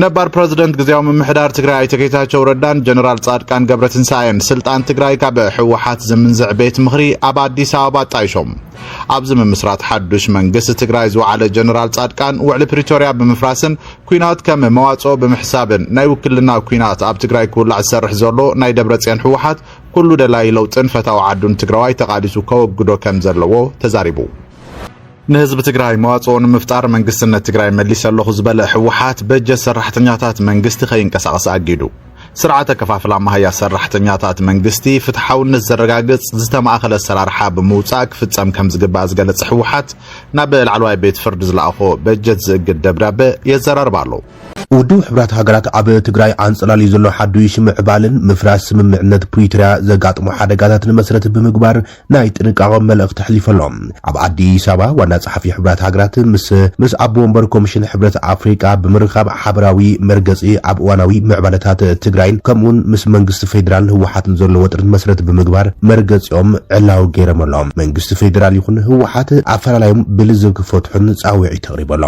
ነባር ፕረዚደንት ግዜያዊ ምምሕዳር ትግራይ ኣይተ ጌታቸው ረዳን ጀነራል ጻድቃን ገብረትንሳኤን ስልጣን ትግራይ ካብ ህወሓት ዝምንዝዕ ቤት ምኽሪ ኣብ ኣዲስ ኣበባ ኣጣይሾም። ኣብዚ ምምስራት ሓዱሽ መንግስቲ ትግራይ ዝወዓለ ጀነራል ጻድቃን ውዕሊ ፕሪቶርያ ብምፍራስን ኲናት ከም መዋጽኦ ብምሕሳብን ናይ ውክልና ኲናት ኣብ ትግራይ ክውላዕ ዝሰርሕ ዘሎ ናይ ደብረጽዮን ህወሓት ኩሉ ደላይ ለውጥን ፈታዊ ዓዱን ትግራዋይ ተቓሊሱ ከወግዶ ከም ዘለዎ ተዛሪቡ። ንህዝቢ ትግራይ መዋጽኦ ንምፍጣር መንግስትነት ትግራይ መሊሰ ኣለኹ ዝበለ ህወሓት በጀት ሰራሕተኛታት መንግስቲ ከይንቀሳቐስ ኣጊዱ። ስርዓተ ከፋፍላ መሃያ ሰራሕተኛታት መንግስቲ ፍትሓውነት ዘረጋግጽ ዝተማእኸለ ኣሰራርሓ ብምውጻእ ክፍጸም ከም ዝግባእ ዝገለጸ ህወሓት ናብ ላዕለዋይ ቤት ፍርዲ ዝለኣኾ በጀት ዝእግድ ደብዳበ የዘራርብ ኣሎ። ውድብ ሕብራት ሃገራት ኣብ ትግራይ ኣንጸላልዩ ዘሎ ሓዱሽ ምዕባልን ምፍራስ ስምምዕነት ፕሪቶርያ ዘጋጥሞ ሓደጋታት ንመስረት ብምግባር ናይ ጥንቃቐ መልእኽቲ ኣሕሊፉ ኣሎ። ኣብ ኣዲስ ኣበባ ዋና ጸሓፊ ሕብራት ሃገራት ምስ፣ ምስ ኣቦ ወንበር ኮሚሽን ሕብረት ኣፍሪቃ ብምርኻብ ሓበራዊ መርገጺ ኣብ እዋናዊ ምዕባለታት ትግራይን ከምኡውን ምስ መንግስቲ ፌዴራልን ህወሓትን ዘሎ ወጥርን መስረት ብምግባር መርገጺኦም ዕላዊ ገይሮም ኣለዉ። መንግስቲ ፌዴራል ይኹን ህወሓት ኣፈላላዮም ብልዝብ ክፈትሑን ጻውዒት ኣቕሪቡ ኣሎ።